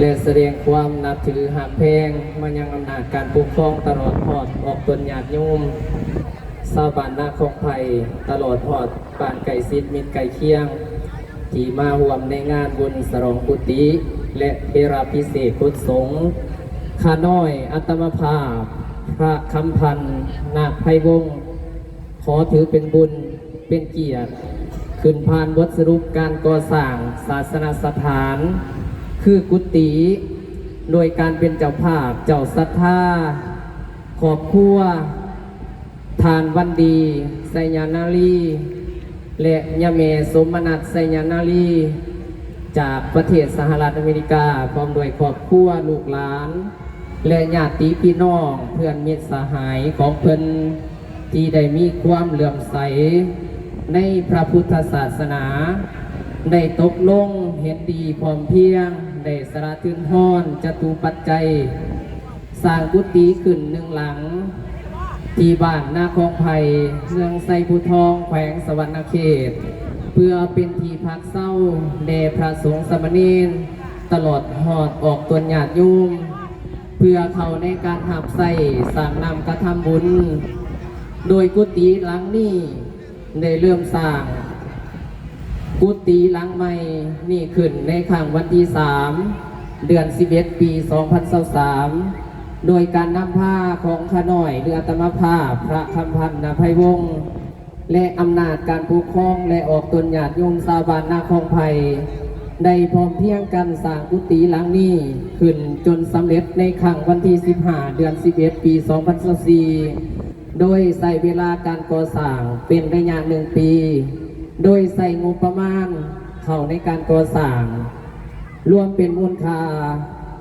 ແລະສະແດງຄວາມນັບຖືຮັກແພງມາຍັງອຳນາດການປົກຄອງ ຕະຫຼອດຮອດອອກຕົນຍາດໂຍມຊາວບ້ານນາຄອງໄຜ່ ຕະຫຼອດຮອດບ້ານໃກ້ຊິດມິດໃກ້ຄຽງ ທີ່ມາຮ່ວມໃນງານບຸນສະຫຼອງກຸຕິ ແລະເປລາພິເສກກຸດສົງ. ຂ້ານ້ອຍອາດຕະມະພາບ ພະຄຳພັນ ນາກໄພວົງ ຂໍຖືເປັນບຸນເປັນກຽດ ຂຶ້ນຜ່ານບົດສະຫຼຸບການກໍ່ສ້າງສາສະນະສະຖານ ຄືກຸຕິ ໂດຍການເປັນເຈົ້າພາບເຈົ້າສັດທາ ຄອບຄົວ ທ່ານວັນດີ ໄຊຍານາລີ ແລະຍາແມ່ສົມມະນັດ ໄຊຍານາລີ ຈາກປະເທດສະຫະລັດອາເມລິກາ ພ້ອມດ້ວຍຄອບຄົວ ລູກຫຼານ ແລະຍາດຕິພີ່ນ້ອງ ເພື່ອນມິດສະຫາຍຂອງເພິ່ນ ທີ່ໄດ້ມີຄວາມເຫຼື້ອມໃສໃນພະພຸດທະສາສະໜາ ໄດ້ຕົກລົງເຫັນດີພ້ອມພຽງ ໄດ້ສະຫຼະທຶນຮອນຈະຕຸປັດໄຈ ສ້າງກຸຕິຂຶ້ນໜຶ່ງຫຼັງ ທີ່ບ້ານນາຄອງໄຜ່ ເມືອງໄຊພູທອງ ແຂວງສະຫວັນນະເຂດ ເພື່ອເປັນທີ່ພັກເຊົາແດ່ພະສົງສາມະເນນ ຕະຫຼອດຮອດອອກຕົນຍາດໂຍມ ເພື່ອເຂົ້າໃນການຮັບໃຊ້ສ້າງນ້ຳກະທຳບຸນ. ໂດຍກຸຕິຫຼັງນີ້ ໄດ້ເລີ່ມສ້າງກຸຕິຫຼັງໃໝ່ນີ້ຂຶ້ນໃນຄ່ຳວັນທີສາມ ເດືອນສິບເອັດ ປີສອງພັນຊາວສາມ ໂດຍການນຳພາຂອງຂ້ານ້ອຍ ຫຼື ອາດຕະມະພາບ ພະຄຳພັນ ນາໄພວົງ ແລະອຳນາດການປົກຄອງ ແລະອອກຕົນຍາດໂຍມຊາວບ້ານນາຄອງໄຜ່ ໄດ້ພ້ອມພຽງກັນສ້າງກຸຕິຫຼັງນີ້ຂຶ້ນຈົນສຳເລັດໃນຄ່ຳວັນທີສິບຫ້າ ເດືອນສິບເອັດ ປີສອງພັນຊາວສີ່ ໂດຍໃຊ້ເວລາການກໍ່ສ້າງເປັນໄລຍະໜຶ່ງປີ ໂດຍໃຊ້ງົບປະມານເຂົ້າໃນການກໍ່ສ້າງ ລວມເປັນມູນຄ່າ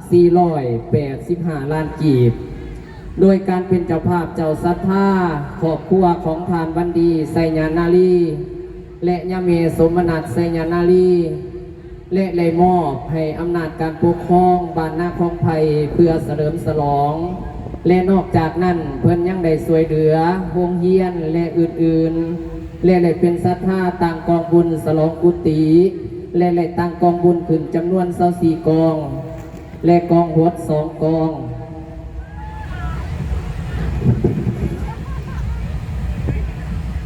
ສີ່ຮ້ອຍແປດສິບຫ້າລ້ານກີບ ໂດຍການເປັນເຈົ້າພາບເຈົ້າສັດທາ ຄອບຄົວຂອງທ່ານວັນດີ ໄຊຍານາລີ ແລະຍາແມ່ສົມມະນັດ ໄຊຍານາລີ ແລະໄດ້ມອບໃຫ້ອຳນາດການປົກຄອງບ້ານນາຄອງໄຜ່ ເພື່ອສະເຫຼີມສະຫຼອງ ແລະນອກຈາກນັ້ນ ເພິ່ນຍັງໄດ້ຊ່ວຍເຫຼືອໂຮງຮຽນ ແລະອື່ນໆ ແລະໄດ້ເປັນສັດທາຕັ້ງກອງບຸນສະຫຼອງກຸຕິ ແລະໄດ້ຕັ້ງກອງບຸນຂຶ້ນຈຳນວນຊາວສີ່ກອງ ແລະກອງຫົດສອງກອງ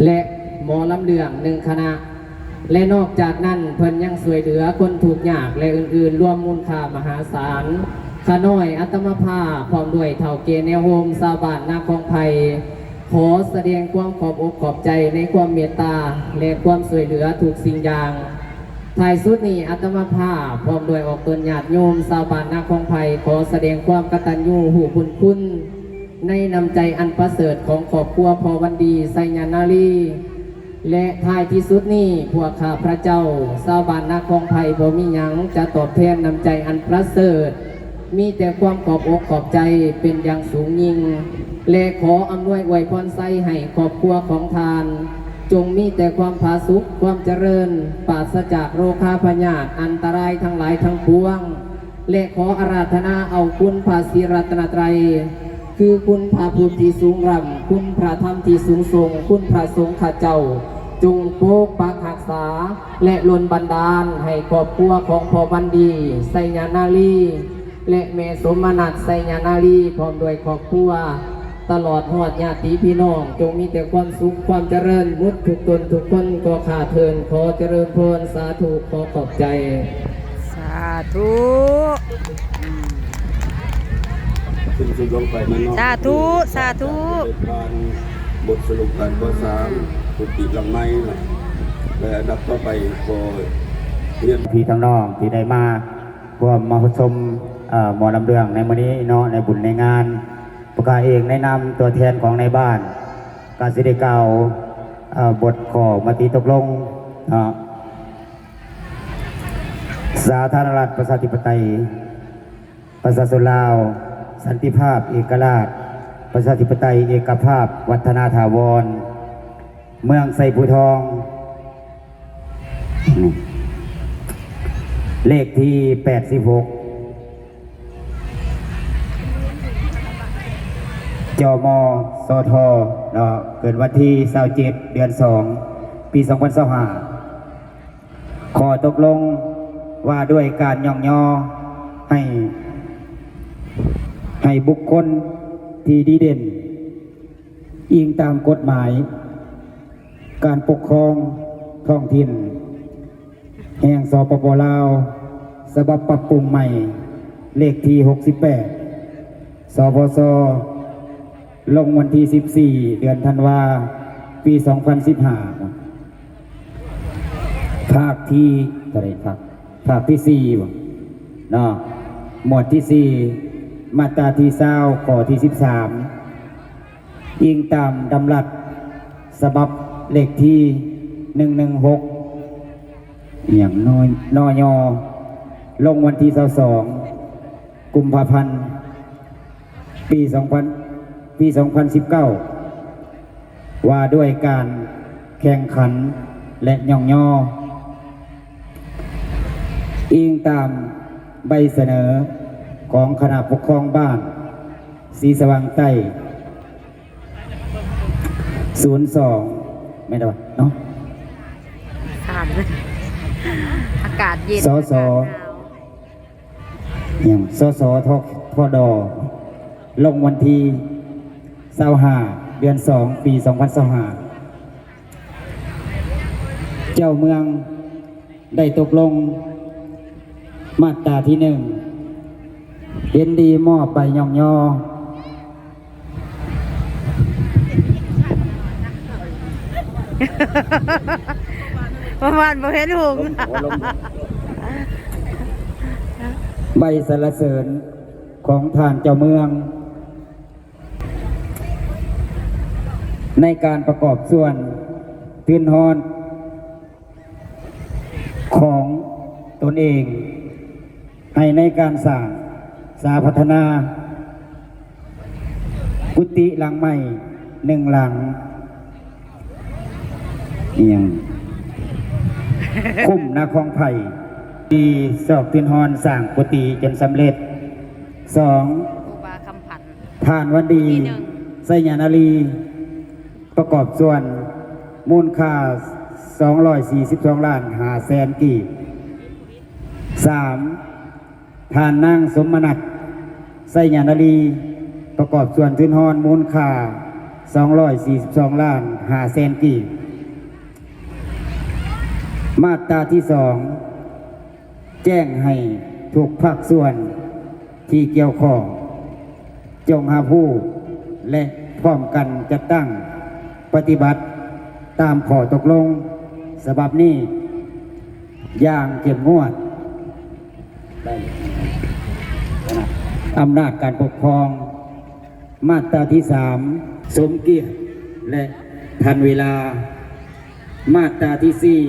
ແລະໝໍລຳເລື່ອງໜຶ່ງຄະນະ ແລະນອກຈາກນັ້ນ ເພິ່ນຍັງຊ່ວຍເຫຼືອຄົນທຸກຍາກ ແລະອື່ນໆ ລວມມູນຄ່າມະຫາສານ. ຂ້ານ້ອຍອາດຕະມະພາບ ພ້ອມດ້ວຍເຖົ້າແກ່ແນວໂຮມຊາວບ້ານນາຄອງໄຜ່ ຂໍສະແດງຄວາມຂອບອົກຂອບໃຈໃນຄວາມເມດຕາ ແລະຄວາມຊ່ວຍເຫຼືອທຸກສິ່ງຢ່າງ. ທ້າຍສຸດນີ້ ອາດຕະມະພາບ ພ້ອມດ້ວຍອອກຕົນຍາດໂຍມຊາວບ້ານນາຄອງໄຜ່ ຂໍສະແດງຄວາມກະຕັນຍູຮູ້ບຸນຄຸນ ໃນນ້ຳໃຈອັນປະເສີດຂອງຄອບຄົວພໍ່ວັນດີ ໄຊຍານາລີ ແລະທ້າຍທີ່ສຸດນີ້ ພວກຂ້າພະເຈົ້າຊາວບ້ານນາຄອງໄຜ່ ບໍ່ມີຫຍັງຈະຕອບແທນນ້ຳໃຈອັນປະເສີດ ມີແຕ່ຄວາມຂອບອົກຂອບໃຈເປັນຢ່າງສູງຍິ່ງ ແລະຂໍອຳນວຍອວຍພອນໄຊໃຫ້ຄອບຄົວຂອງທ່ານ ຈົ່ງມີແຕ່ຄວາມຜາສຸກ, ຄວາມຈະເລີນ, ປາສະຈາກໂລຄາພະຍາດ, ອັນຕະລາຍທັງຫຼາຍທັງປວງ ແລະ ຂໍອາລາທະນາເອົາຄຸນພະສີລັດຕະນະໄຕ ຄືຄຸນພະພຸດທີ່ສູງລ້ຳ, ຄຸນພະທຳທີ່ສູງສົ່ງ, ຄຸນພະສົງຂະເຈົ້າ ຈົ່ງປົກປັກຮັກສາ ແລະ ດົນບັນດານໃຫ້ຄອບຄົວຂອງພໍ່ວັນດີ ໄຊຍານາລີ ແລະ ແມ່ສົມມະນັດ ໄຊຍານາລີ ພ້ອມດ້ວຍຄອບຄົວ ຕະຫຼອດຮອດຍາດຕິພີ່ນ້ອງ ຈົ່ງມີແຕ່ຄວາມສຸກຄວາມຈະເລີນໝົດທຸກຕົນທຸກຄົນ ກໍຂ້າເທີ້ນຂໍຈະເລີນພອນ ສາທຸ ຂໍຂອບໃຈ. ສາທຸ ຂຶ້ນ ຂຶ້ນລົງໄປມາເນາະ ສາທຸ ສາທຸ ເປັນການບົດສະຫຼຸບການກໍ່ສ້າງກຸຕິຫຼັງໃໝ່ ແລະ ອັນດັບຕໍ່ໄປກໍຮຽນ ພີ່ນ້ອງທີ່ໄດ້ມາຮ່ວມມະຫະສົມ ເອີ ໝໍລຳເລື່ອງໃນມື້ນີ້ເນາະ ໃນບຸນໃນງານ ປະກາດເອງໃນນາມຕົວແທນຂອງນາຍບ້ານ ກໍຊິໄດ້ກ່າວ ເອີ ບົດຂໍ້ມະຕິຕົກລົງເນາະ ສາທາລະນະລັດ ປະຊາທິປະໄຕ ປະຊາຊົນລາວ ສັນຕິພາບ ເອກະລາດ ປະຊາທິປະໄຕ ເອກະພາບ ວັດທະນາຖາວອນ ເມືອງໄຊພູທອງ ເລກທີແປດສິບຫົກ ຈມ ສທ ເນາະ ເກີດວັນທີຊາວເຈັດ ເດືອນສອງ ປີສອງພັນຊາວຫ້າ ຂໍ້ຕົກລົງວ່າດ້ວຍການຍ້ອງຍໍ ໃຫ້ ໃຫ້ບຸກຄົນທີ່ດີເດັ່ນ ອີງຕາມກົດໝາຍການປົກຄອງທ້ອງຖິ່ນແຫ່ງ ສປປ ລາວ ສະບັບປັບປຸງໃໝ່ ເລກທີຫົກສິບແປດ ສພຊ ລົງວັນທີສິບສີ່ ເດືອນທັນວາ ປີສອງພັນສິບຫ້າ ພາກທີເທົ່າໃດ? ພາກ ພາກທີສີ່ບໍ? ເນາະ ໝວດທີສີ່ ມາດຕາທີຊາວ ຂໍ້ທີສິບສາມ ອີງຕາມດຳລັດສະບັບເລກທີໜຶ່ງໜຶ່ງຫົກ ອີ່ຫຍັງ ນ ນຍ ລົງວັນທີຊາວສອງ ກຸມພາພັນ ປີສອງພັນ ປີສອງພັນສິບເກົ້າ ວ່າດ້ວຍການແຂ່ງຂັນ ແລະ ຍ້ອງຍໍ ອີງຕາມໃບສະເໜີຂອງຄະນະປົກຄອງບ້ານສີສະຫວ່າງໃຕ້ ສູນສອງ ແມ່ນແລ້ວເນາະ ສາມ ອາກາດເຢັນ ສສ ອາກາດໜາວ ຫຍັງ ສສ ທ ທດ ລົງວັນທີຊາວຫ້າ ເດືອນສອງ ປີສອງພັນຊາວຫ້າ ເຈົ້າເມືອງໄດ້ຕົກລົງມາດຕາທີໜຶ່ງ ເຫັນດີມອບໃບຍ້ອງຍໍ ປະມານບໍ່ເຫັນຫຸງ ໃບສັນລະເສີນຂອງທ່ານເຈົ້າເມືອງ ໃນການປະກອບສ່ວນທຶນຮອນ ຂອງຕົນເອງ ໃຫ້ໃນການສ້າງສາພັດທະນາກຸຕິຫຼັງໃໝ່ໜຶ່ງຫຼັງ ອີ່ຫຍັງ ຄຸ້ມນາຄອງໄຜ່ ທີ່ຊອກທຶນຮອນສ້າງກຸຕິຈົນສຳເລັດ. ສອງ ຄູບາຄຳພັນ ທ່ານວັນດີ ທີໜຶ່ງ ໄຊຍະນາລີ ປະກອບສ່ວນມູນຄ່າສອງຮ້ອຍສີ່ສິບສອງລ້ານຫ້າແສນກີບ. ສາມ ທ່ານນາງສົມມະນັດ ໄຊຍະນາລີ ປະກອບສ່ວນທຶນຮອນມູນຄ່າສອງຮ້ອຍສີ່ສິບສອງລ້ານຫ້າແສນກີບ. ມາດຕາທີສອງ ແຈ້ງໃຫ້ທຸກພາກສ່ວນທີ່ກ່ຽວຂ້ອງ ຈົ່ງຮັບຮູ້ ແລະ ພ້ອມກັນຈັດຕັ້ງປະຕິບັດຕາມຂໍ້ຕົກລົງສະບັບນີ້ຢ່າງເຂັ້ມງວດ. ອຳນາດການປົກຄອງ ມາດຕາທີສາມ ສົມກຽດ ແລະ ທັນເວລາ. ມາດຕາທີສີ່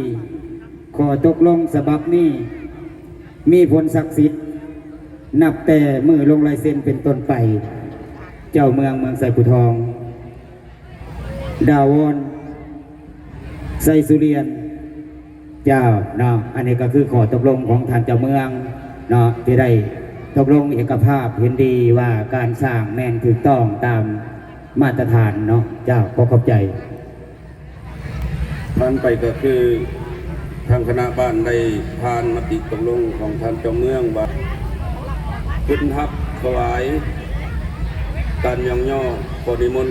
ຂໍ້ຕົກລົງສະບັບນີ້ມີຜົນສັກສິດ ນັບແຕ່ມື້ລົງລາຍເຊັນເປັນຕົ້ນໄປ. ເຈົ້າເມືອງເມືອງໄຊພູທອງ ດາວອນ ໄຊສຸລຽນ ເຈົ້າເນາະ, ອັນນີ້ກໍຄືຂໍ້ຕົກລົງຂອງທ່ານເຈົ້າເມືອງເນາະ ທີ່ໄດ້ຕົກລົງເອກະພາບເຫັນດີວ່າການສ້າງແມ່ນຖືກຕ້ອງຕາມມາດຕະຖານເນາະ. ເຈົ້າ ຂໍຂອບໃຈ. ຜ່ານໄປກໍຄືທາງຄະນະບ້ານໄດ້ຜ່ານມະຕິຕົກລົງຂອງທ່ານເຈົ້າເມືອງວ່າ ຂຶ້ນຮັບຖວາຍການຍ້ອງຍໍຂໍນິມົນ.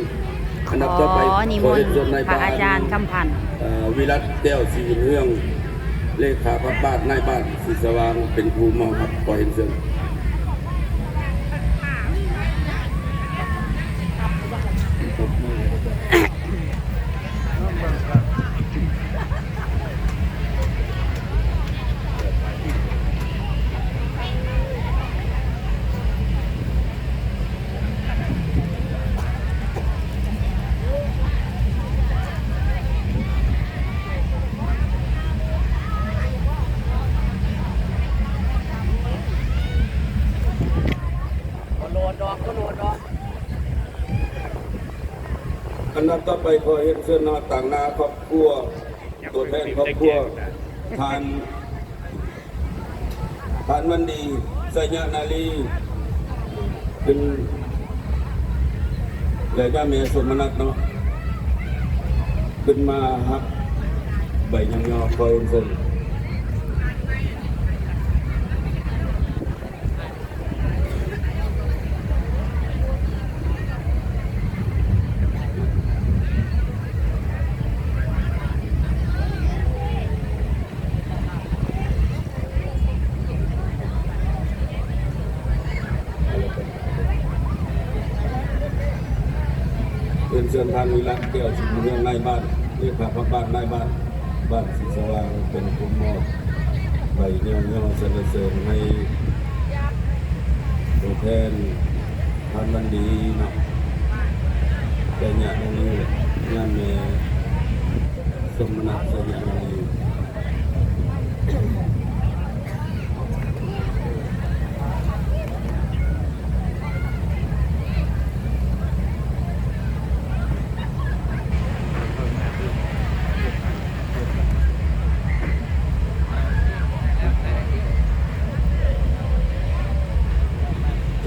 ອັນດັບຕໍ່ໄປ ຂໍນິມົນ ຂໍຮຽນເຊີນນາຍບ້ານ ພະອາຈານຄຳພັນ ເອີ ວິລັດ ແກ້ວສີບຸນເຮືອງ ເລຂາພັກບ້ານ ນາຍບ້ານສີສະຫວ່າງ ເປັນຜູ້ມອບຮັບ. ຂໍຮຽນເຊີນ. ບໍ່ໂຫຼດດອກ ບໍ່ໂຫຼດດອກ. ອັນດັບຕໍ່ໄປ ຂໍຮຽນເຊີນເນາະ ຕາງໜ້າຄອບຄົວ ຕົວແທນຄອບຄົວ ທ່ານ ທ່ານວັນດີ ໄຊຍະນາລີ ຂຶ້ນ ແລະ ຍາແມ່ສົມມະນັດເນາະ ຂຶ້ນມາຮັບໃບຍ້ອງຍໍ. ຂໍຮຽນເຊີນ. ປັນເຊີນທ່ານວິລັດ ແກ້ວສີບຸນເຮືອງ ນາຍບ້ານ ເລຂາພັກບ້ານ ນາຍບ້ານ ບ້ານສີສະຫວ່າງ ເປັນຜູ້ມອບໃບຍ້ອງຍໍສັນລະເສີນໃຫ້ຕົວແທນທ່ານວັນດີເນາະ ໄຊຍະນາລີ ຍາແມ່ສົມມະນັດ ໄຊຍະນາລີ.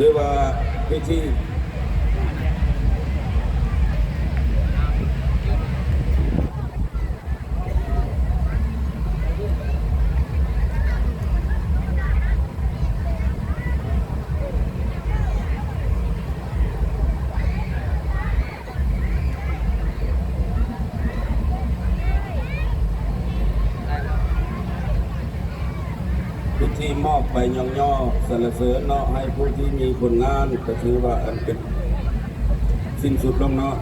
ຖືວ່າພິທີ ພິທີມອບໃບຍ້ອງຍໍສັນລະເສີນເນາະ ໃຫ້ຜູ້ທີ່ມີຜົນງານ ກໍຖືວ່າອັນເປັນ ສິ້ນສຸດລົງເນາະ.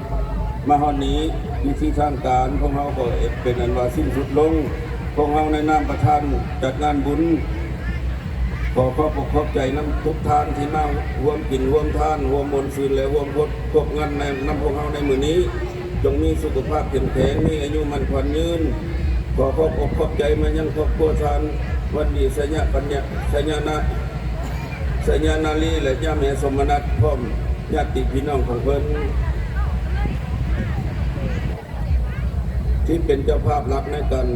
ມາຮອດນີ້ ພິທີທາງການຂອງເຮົາກໍເປັນອັນວ່າສິ້ນສຸດລົງ. ພວກເຮົາໃນນາມປະທານຈັດງານບຸນ ຂໍຂອບອົກຂອບໃຈນຳທຸກທ່ານທີ່ມາຮ່ວມກິນຮ່ວມທານ ຮ່ວມມ່ວນຊື່ນ ແລະ ຮ່ວມພົບ ພວມງານໃນ ນຳພວກເຮົາໃນມື້ນີ້. ຈົ່ງມີສຸຂະພາບເຂັ້ມແຂງ, ມີອາຍຸໝັ້ນຂວັນຍືນ. ຂໍຂອບອົກຂອບໃຈມາຍັງຄອບຄົວທ່ານວັນດີ ໄຊຍະປັນຍາ ໄຊຍະນະ ໄຊຍະນາລີ ແລະ ຍາແມ່ສົມມະນັດ ພ້ອມຍາດຕິພີ່ນ້ອງຂອງເພິ່ນ ທີ່ເປັນເຈົ້າພາບຫຼັກໃນການ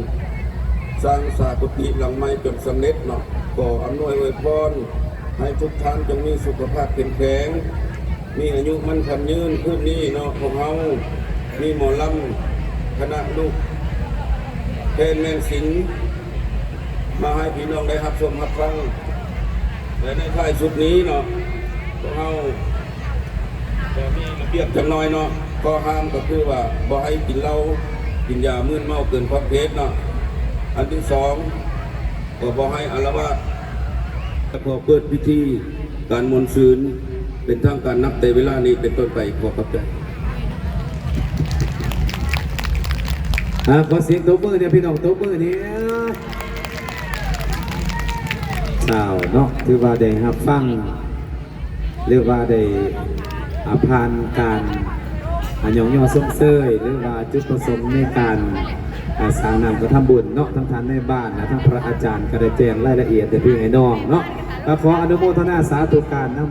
ສ້າງສາກຸຕິຫຼັງໃໝ່ຈົນສຳເລັດເນາະ. ຂໍອຳນວຍອວຍພອນໃຫ້ທຸກທ່ານຈົ່ງມີສຸຂະພາບເຂັ້ມແຂງ, ມີອາຍຸໝັ້ນຂວັນຍືນ. ຄືນນີ້ເນາະ ພວກເຮົາມີໝໍລຳຄະນະລູກແຄນແມ່ນສິງ ມາໃຫ້ພີ່ນ້ອງໄດ້ຮັບຊົມຮັບຟັງ ແລະ ໃນທ້າຍສຸດນີ້ເນາະ ພວກເຮົາກໍມີລະບຽບຈັກໜ້ອຍເນາະ. ຂໍ້ຫ້າມກໍຄືວ່າບໍ່ໃຫ້ກິນເຫຼົ້າ ກິນຢາມຶນເມົາເກີນຂອບເຂດເນາະ. ອັນທີສອງ ກໍບໍ່ໃຫ້ອາລະວາດ. ຂໍເປີດພິທີການມ່ວນຊື່ນເປັນທາງການນັບແຕ່ເວລານີ້ເປັນຕົ້ນໄປ. ຂໍຂອບໃຈ. ອ່າ ຂໍສຽງຕົບມືແດ່ ພີ່ນ້ອງ ຕົບມືແດ່. ຊາວເນາະ ຖືວ່າໄດ້ຮັບຟັງ ຫຼືວ່າໄດ້ ອ່າ ຜ່ານການ ອ່າ ຍ້ອງຍໍຊົມເຊີຍ ຫຼືວ່າຈຸດປະສົງໃນການ ອ່າ ສ້າງນ້ຳກະທຳບຸນເນາະ. ທັງທ່ານນາຍບ້ານ ແລະ ທັງພະອາຈານກໍໄດ້ແຈ້ງລາຍລະອຽດໃຫ້ພີ່ໃຫ້ນ້ອງເນາະ. ກໍຂໍອະນຸໂມທະນາສາທຸການນຳ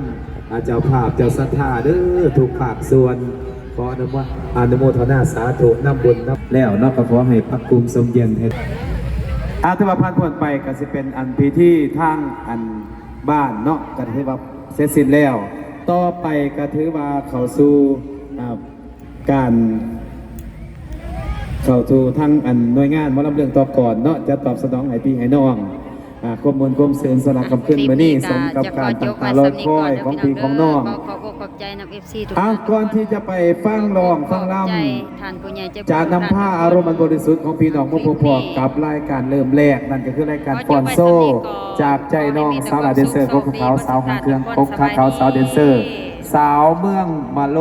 ອ່າ ເຈົ້າພາບເຈົ້າສັດທາເດີ ທຸກພາກສ່ວນ. ຂໍອະນຸໂມ ອະນຸໂມທະນາສາທຸນຳບຸນນຳແລ້ວເນາະ. ກໍຂໍໃຫ້ພະຄຸມສົມເຢັນໃຫ້ ອ່າ ຖືວ່າຜ່ານພົ້ນໄປ ກໍຊິເປັນອັນພິທີທາງອັນບ້ານເນາະ ກໍຖືວ່າເສັດສິ້ນແລ້ວ. ຕໍ່ໄປກໍຖືວ່າເຂົ້າສູ່ ອ່າ ການເຂົ້າສູ່ທາງອັນໜ່ວຍງານໝໍລຳເລື່ອງຕໍ່ກ່ອນເນາະ ຈະຕອບສະໜອງໃຫ້ພີ່ໃຫ້ນ້ອງ ອ່າ ຄວາມມ່ວນຄວາມຊື່ນສຳລັບຄ່ຳຄືນມື້ນີ້ ສົມກັບການຕັ້ງຕາລໍຄອຍຂອງພີ່ຂອງນ້ອງ. ຂໍຂອບອົກຂອບໃຈນຳ ເອັຟຊີ ທຸກ ອ່າ ກ່ອນທີ່ຈະໄປຟັງຮ້ອງຟັງລຳ ຈະນຳພາອາລົມອັນບໍລິສຸດຂອງພີ່ນ້ອງມາພົບພໍ້ກັບລາຍການເລີ່ມແລກ ນັ້ນກໍຄືລາຍການຟ້ອນໂຊຈາກໃຈນ້ອງສາວຫຼ້າແດນເຊີ ຄົນຂາວ ສາວຫາງເຄື່ອງ ຄົນຂາຂາວ ສາວແດນເຊີ ສາວເມືອງມະໂລ